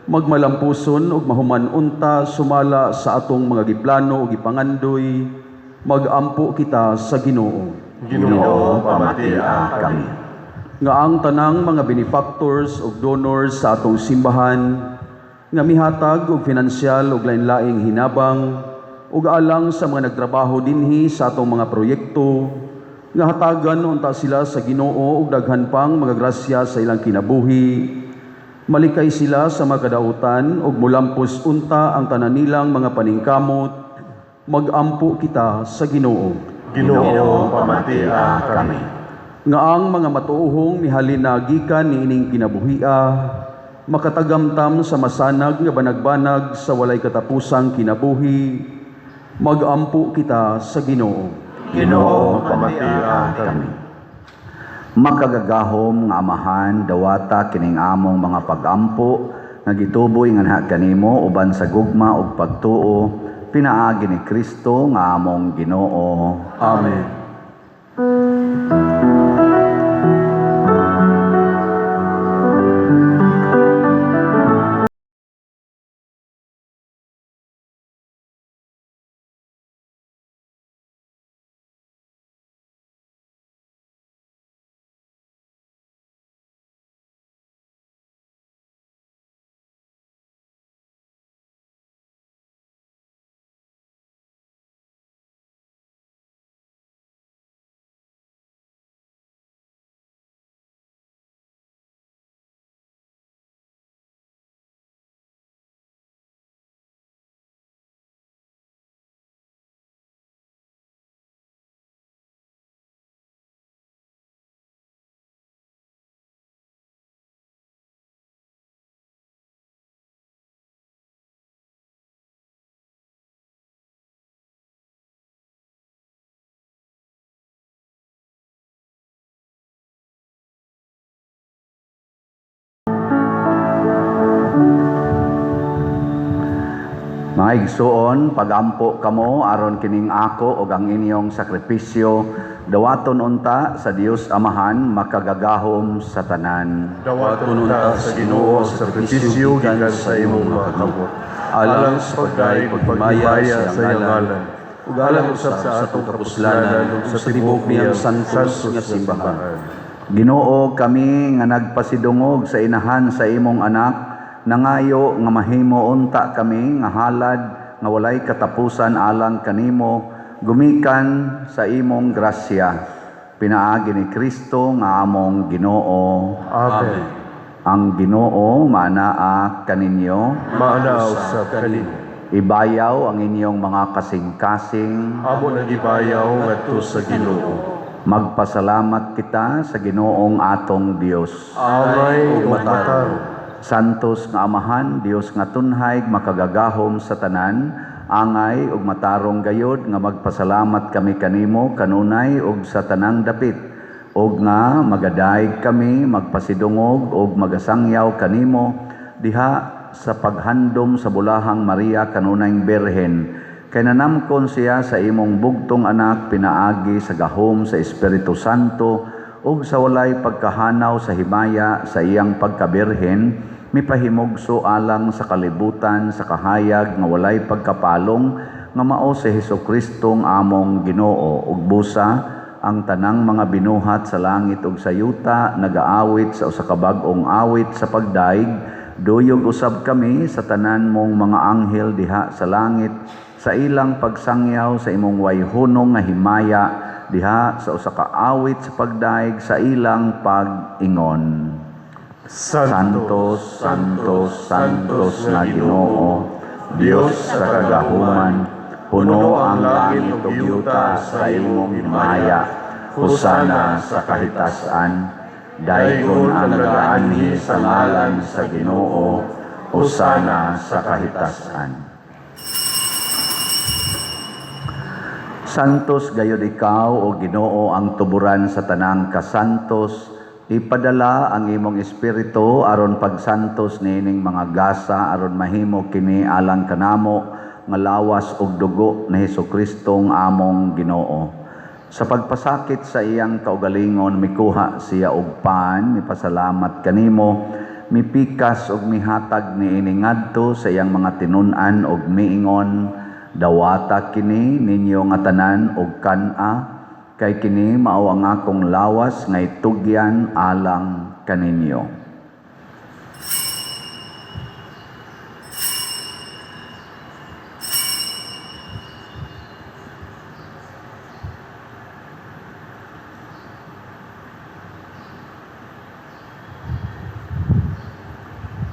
magmalampuson ug mahuman unta sumala sa atong mga giplano ug gipangandoy, magampo kita sa Ginoo. Ginoo, pamatia kami. Nga ang tanang mga benefactors ug donors sa atong simbahan nga mihatag og finansyal ug lain-laing hinabang ug alang sa mga nagtrabaho dinhi sa atong mga proyekto, nga hatagan unta sila sa Ginoo og daghan pang mga grasya sa ilang kinabuhi, malikay sila sa mga kadautan ug mulampos unta ang tanan nilang mga paningkamot, magampo kita sa Ginoo. Ginoo, pamatia kami. Nga ang mga matuohong mihalin na gikan niining kinabuhia, makatagamtam sa masanag nga banagbanag sa walay katapusang kinabuhi, magampo kita sa Ginoo. Ginoo, pamatia kami. Makagagahom nga Amahan, dawata kining among mga pagampo nga gituboy nganha kanimo uban sa gugma ug pagtuo pinaagi ni Kristo nga among Ginoo. Amen. Mga igsuon, pagampo kamo aron kining ako ug ang inyong sakripisyo dawaton unta sa Dios Amahan makagagahom sa tanan. Dawaton unta sa Ginoo ang sakripisyo gikan sa imong mga kamot. Alang sa pagdayeg ug paghimaya sa iyang ngalan, ug alang usab sa atong kapuslanan ug sa tibuok niyang santos nga simbahan. Ginoo, kami nga nagpasidungog sa inahan sa imong anak, nangayo nga mahimo unta kami nga halad nga walay katapusan alang kanimo, gumikan sa imong grasya. Pinaagi ni Kristo nga among Ginoo. Amen. Ang Ginoo maanaa kaninyo. Maana usab kanimo. Ibayaw ang inyong mga kasing-kasing. Amo nagibayaw ngadto sa Ginoo. Magpasalamat kita sa Ginoong atong Dios. Angay ug matarong. Santos nga Amahan, Dios nga tunhay, makagagahom sa tanan, angay ug matarong gayod nga magpasalamat kami kanimo kanunay ug sa tanang dapit, ug nga magadayeg kami magpasidungog ug magasangyaw kanimo diha sa paghandom sa bulahang Maria kanunayng Birhen. Kay nanamkon siya sa imong bugtong anak pinaagi sa gahom sa Espiritu Santo ug sa walay pagkahanaw sa himaya sa iyang pagkabirhen, mipahimugso alang sa kalibutan sa kahayag nga walay pagkapalong nga mao si Hesus Kristong among Ginoo. Ug busa ang tanang mga binuhat sa langit ug sa yuta nagaawit sa usa ka bag-ong awit sa pagdaig, duyog usab kami sa tanan mong mga anghel diha sa langit sa ilang pagsangyaw sa imong wayhunong nga himaya diha sa usa ka awit sa pagdaig sa ilang pag-ingon. Santos, Santos, Santos na Ginoo, Dios sa kagahuman, puno ang langit ug yuta sa imong himaya. Hosana sa kahitasan, daygon ang nagaanhi sa ngalan sa Ginoo, Hosana sa kahitasan. Santos gayud ikaw o Ginoo ang tuburan sa tanang kasantos. Ipadala ang imong espiritu aron pagsantos niining mga gasa aron mahimo kini alang kanamo nga lawas ug dugo ni Hesukristo among Ginoo. Sa pagpasakit sa iyang kaugalingon mikuha siya og pan, mipasalamat kanimo, mipikas ug mihatag niini ngadto sa iyang mga tinun-an ug miingon, dawata kini ninyo nga tanan og kan-a, kay kini mao ang akong lawas nga itugyan alang kaninyo.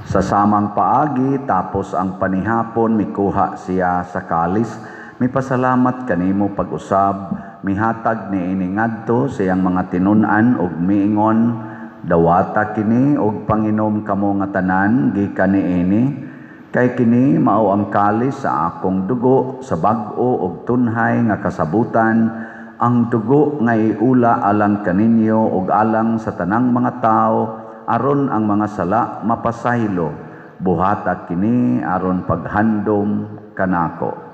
Sa samang paagi, tapos ang panihapon, mikuha siya sa kalis, mipasalamat kanimo pag-usab, Mihatag niini ngadto sa iyang mga tinun-an ug miingon, "Dawata kini ug panginom kamo nga tanan gikan niini, kay kini mao ang kalis sa akong dugo sa bag-o ug tunhay nga kasabutan, ang dugo nga iula alang kaninyo ug alang sa tanang mga tawo aron ang mga sala mapasaylo. Buhata kini aron paghandom kanako."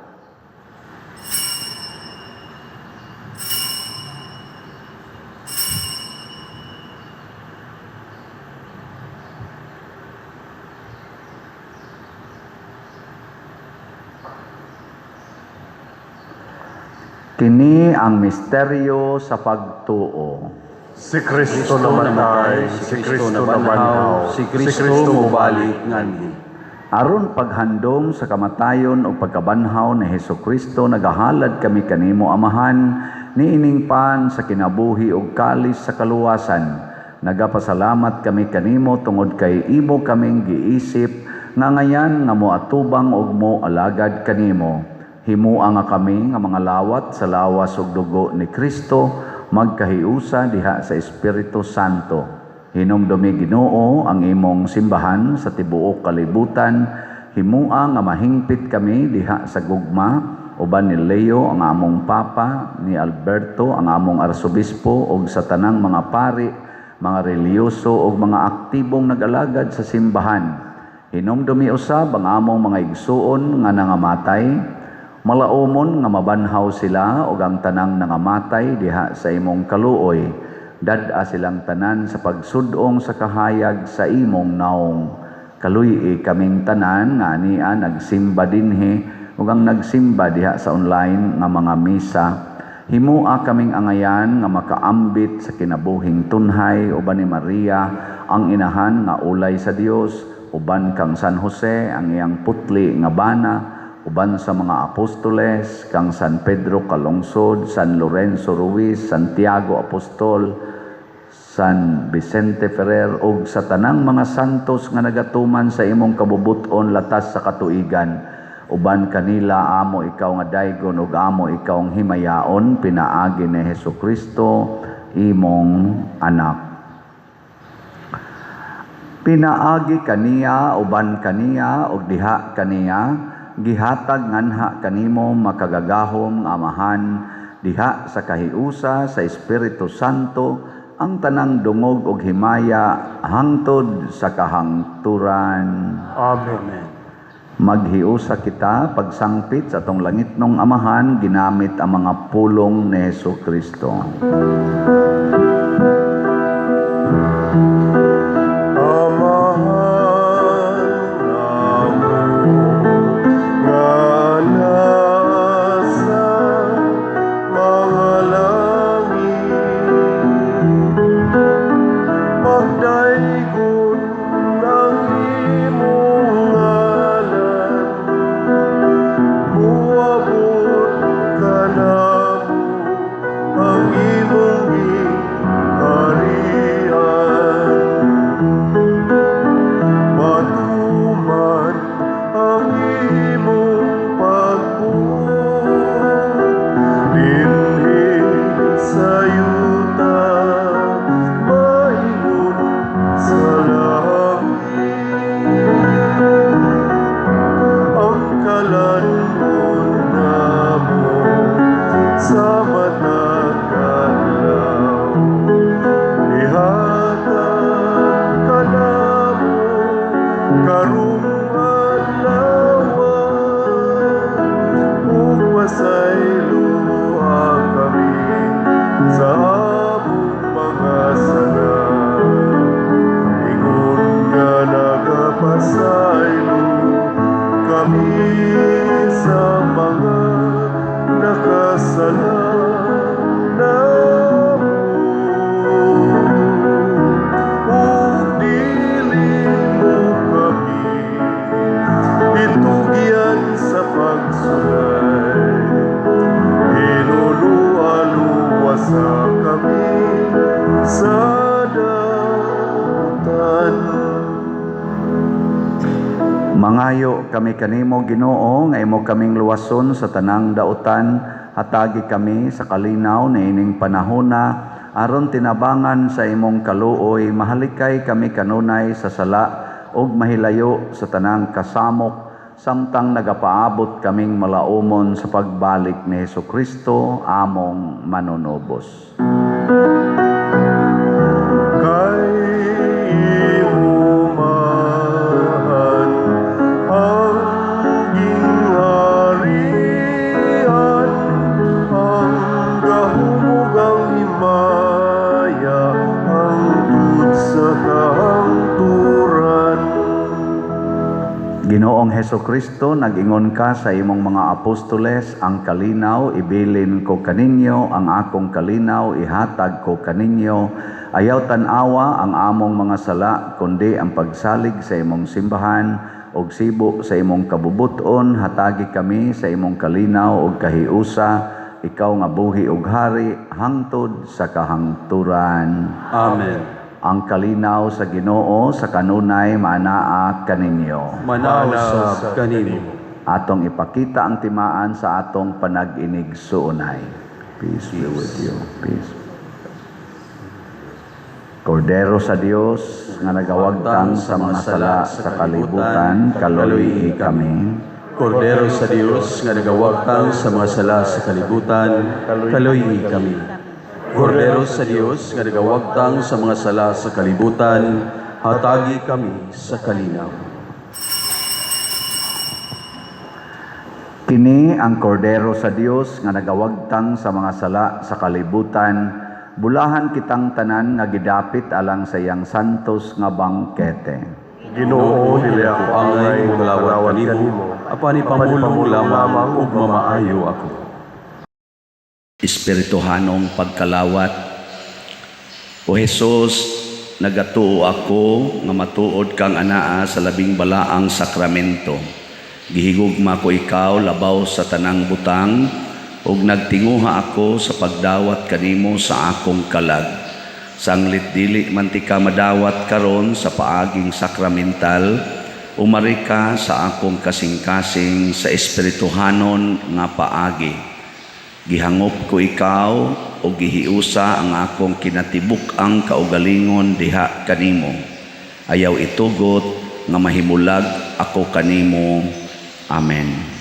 Kini ang misteryo sa pagtuo. Si Kristo namatay, si Kristo nabanhaw, si Kristo mobalik nganhi. Aron paghandom sa kamatayon o pagkabanhaw ni Hesus Kristo, nagahalad kami kanimo, Amahan, niining pan sa kinabuhi ug kalis sa kaluwasan. Nagapasalamat kami kanimo tungod kay imo kaming giisip nga ngayan nga moatubang og mo alagad kanimo. Himua nga kami nga mga lawat sa lawas ug dugo ni Kristo magkahiusa diha sa Espiritu Santo. Hinumdumi, Ginoo, ang imong simbahan sa tibuok kalibutan. Himua nga mahingpit kami diha sa gugma uban ni Leo ang among Papa, ni Alberto ang among Arsobispo ug sa tanang mga pari, mga relihiyoso ug mga aktibong nag-alagad sa simbahan. Hinumdumi usab ang among mga igsuon nga nangamatay, malaumon nga mabanhaw sila ug ang tanang nangamatay diha sa imong kaluoy. Dad-a silang tanan sa pagsudong sa kahayag sa imong naong. Kaluy-i kaming tanan nga ania nagsimba dinhi ug ang nagsimba diha sa online nga mga misa. Himua kaming angayan nga makaambit sa kinabuhing tunhay uban ni Maria ang inahan nga ulay sa Dios, uban kang San Jose ang iyang putli nga bana, uban sa mga apostoles, kang San Pedro Calungsod, San Lorenzo Ruiz, Santiago Apostol, San Vicente Ferrer ug sa tanang mga santos nga nagatuman sa imong kabubut-on latas sa katuigan. Uban kanila amo ikaw nga daygon ug amo ikaw ang himayaon pinaagi ni Hesus Kristo imong anak. Pinaagi kaniya, uban kaniya ug diha kaniya, gihatag nganha kanimo makagagahom nga Amahan diha sa kahiusa sa Espiritu Santo ang tanang dungog ug himaya hangtod sa kahangturan. Amen. Maghiusa kita pagsangpit sa atong langitnong Amahan ginamit ang mga pulong ni Hesus Kristo. Amahan namo nga nasa mga langit, pagdaygon ang imong ngalan, muabot kanamo ang imong gingharian. Matuman ang imong pagbuot dinhi sa yuta maingon sa langit. Ang kalan-on namo sa matag adlaw ihatag kanamo karong adlaw, ug pasayloa kami sa among mga sala ingon nga nagapasaylo kami sa mga nakasala namo, ug dili mo kami itugyan sa pagsulay, hinulua luwasa kami sa dautan. Mangayo kami kanimo, Ginoo, nga imo kaming luwason sa tanang dautan. Hatagi kami sa kalinaw niining panahona aron tinabangan sa imong kaluoy, mahalikay kami kanunay sa sala ug mahilayo sa tanang kasamok samtang nagapaabot kaming malaumon sa pagbalik ni Hesukristo among manunubos. Kay imo man ang gingharian, ang gahom ug ang himaya, hangtod sa kahangturan. Ginoong Hesukristo, nag-ingon ka sa imong mga apostoles, "Ang kalinaw ibilin ko kaninyo, ang akong kalinaw ihatag ko kaninyo. Ayaw tan-awa ang among mga sala, kundi ang pagsalig sa imong simbahan ug sibo sa imong kabubuton, hatagi kami sa imong kalinaw ug kahiusa, ikaw nga buhi ug hari hangtod sa kahangturan." Amen. Ang kalinaw sa Ginoo sa kanunay maanaa kaninyo. Manaa usab kanimo. Atong ipakita ang timaan sa atong panag-inigsuonay. Peace be with you. Peace. Kordero sa Dios nga nagawagtang sa mga sala sa kalibutan, kaluoyi kami. Kordero sa Dios nga nagawagtang sa mga sala sa kalibutan, kaluoyi kami. Kordero sa Dios nga nagawagtang sa mga sala sa kalibutan, hatagi kami sa kalinaw. Kini ang Kordero sa Dios nga nagawagtang sa mga sala sa kalibutan, bulahan kitang tanan nga gidapit alang sa iyang santos nga bangkete. Ginoo, dili ako angay angay mokalawat kanimo, apan ipamulong lamang ug mamaayo ako. Espirituhanong pagkalawat. O Jesus, nagatuo ako nga matuod kang anaa sa labing balaang sakramento. Gihigugma ko ikaw labaw sa tanang butang ug nagtinguha ako sa pagdawat kanimo sa akong kalag. Sanglit dili man tika madawat karon sa paaging sakramental, umari ka sa akong kasing-kasing sa espirituhanon nga paagi. Gihangop ko ikaw o gihiusa ang akong kinatibuk-ang kaugalingon diha kanimo. Ayaw itugot nga mahimulag ako kanimo. Amen.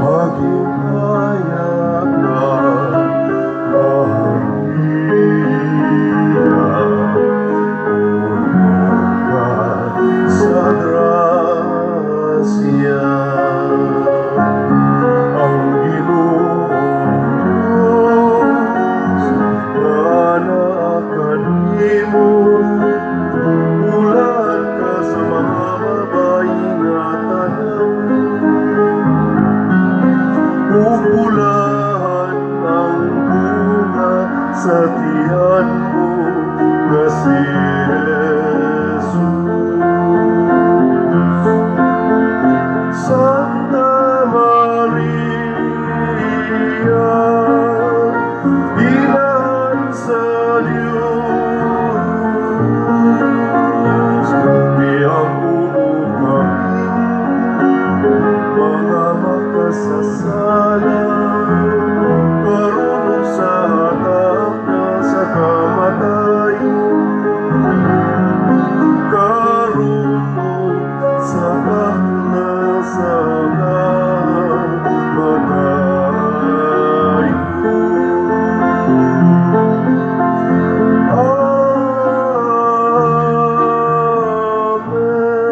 Maghimaya ka, Maria, puno ka sa grasya. Ang Ginoong Diyos anaa kanimo, bulahan ka sa mga babayi nga tanan, ug bulahan ang bunga sa tiyan mo nga si Jesus. Santa Maria, Inahan sa Diyos, Iampo mo kaming mga makasasala, karon ug sa hatak sa kamatayon, karon ug sa takna sa kamatayon. Amen. Amen.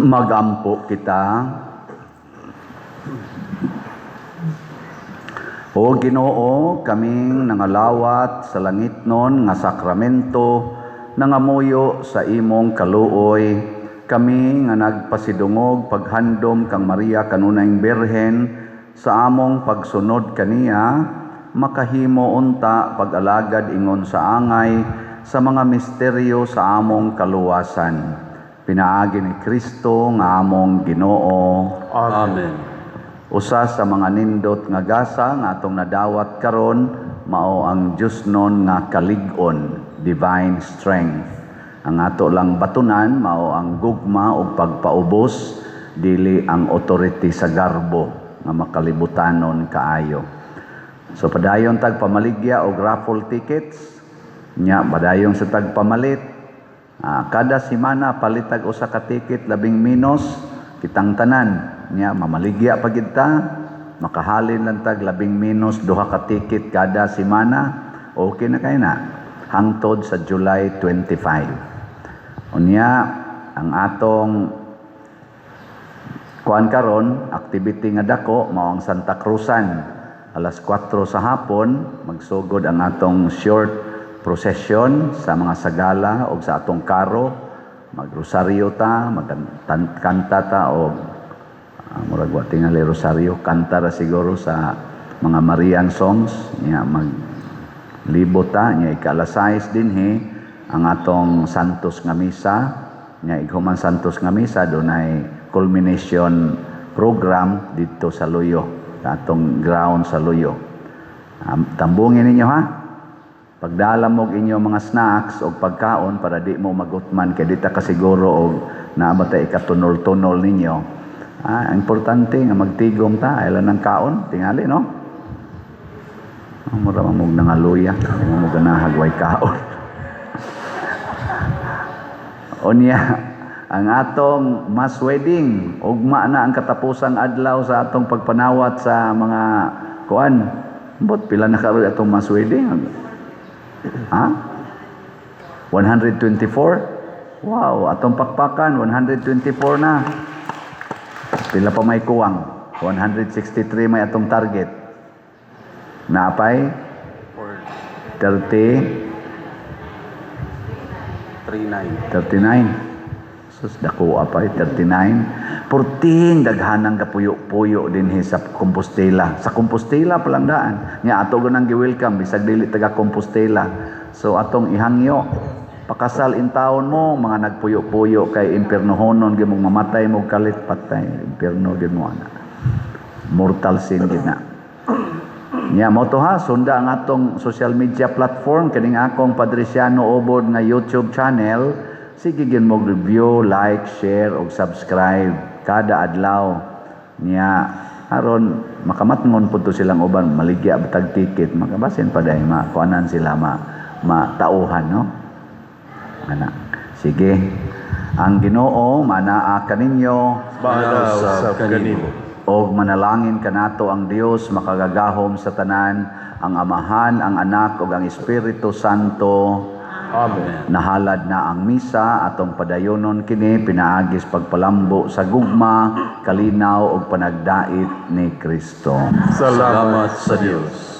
Magampo kita. O Ginoo, kaming nangalawat sa langitnon nga sakramento, nangamuyo sa imong kaluoy. Kami nga nagpasidungog paghandom kang Maria kanunayng Birhen sa among pagsunod kaniya, makahimo unta pag-alagad ingon sa angay sa mga misteryo sa among kaluwasan. Pinaagi ni Kristo nga among Ginoo. Amen. Usa sa mga nindot nga gasa nga atong nadawat karon mao ang Diosnon nga kalig-on, divine strength. Ang ato lang batunan mao ang gugma ug pagpaubos, dili ang authority sa garbo nga makalibutanon kaayo. So padayon tag pamaligya og raffle tickets. Nya padayon sa tag pamalit. Kada semana palitag usa ka ticket labing menos kitang tanan. Nya mamaligya pa gid ta, makahalin lang tag labing menos duha ka ticket kada semana. Okay na kay na hangtod sa July 25. Unya ang atong kuan karon, activity nga dako mao ang Santa Cruzan. Alas 4 sa hapon magsugod ang atong short procession sa mga sagala o sa atong karo. Magrosaryo ta, magkanta ta og murag wa tingali rosaryo, kanta ra siguro sa mga Marian songs. Nya maglibot ta, nya ika-alas 6 dinhi ang atong Santos nga misa. Nya ighuman Santos nga misa, dunay culmination program didto sa Luyo, sa atong ground sa Luyo. Tambungin ninyo ha. Pagdala mo og inyong mga snacks o pagkaon para di mo magutman kay di ta kasiguro og naa ba tay ikatunol-tunol ninyo. Importante nga magtigom ta, ay lang ng kaon, tingali no. Mura man mog nangaluya, di mo ganahag way kaon. Unya, ang atong mass wedding, ugma na ang katapusang adlaw sa atong pagpanawat sa mga kuan. But pila na karon atong mass wedding? Ha? 124? Wow, atong pakpakan 124 na. Pila pa may kuwang? 163 may atong target. Naapay? 30 39. 39. Sus, dako pa, 39. Purting daghanang kapuyo-puyo dinhi sa Compostela. Sa Compostela pa lang daan. Nya ato ganang gi-welcome bisag dili taga Compostela. So atong ihangyo, pakasal in taon mo mga nagpuyo-puyo kay impiernohonon gyud mong mamatay mo kalit, patay impierno gyud mo ana. Mortal sin gyud na. Nya mo to ha, sunda ang atong social media platform kining akong Padriciano Obod nga YouTube channel. Sige gyud mo review, like, share ug subscribe kada adlaw. Nya aron makamatngon pud to silang uban, maligya bitag ticket, makabasin pa dai makuanan sila, ma matauhan no. Ana. Sige. Ang Ginoo manaa kaninyo. Maana usab kanimo. Og manalangin kanato ang Dios makagagahom sa tanan, ang Amahan, ang Anak ug ang Espiritu Santo. Amen. Nahalad na ang misa, atong padayonon kini pinaagis pagpalambo sa gugma, kalinaw ug panagdait ni Kristo. Salamat Salamat sa Dios.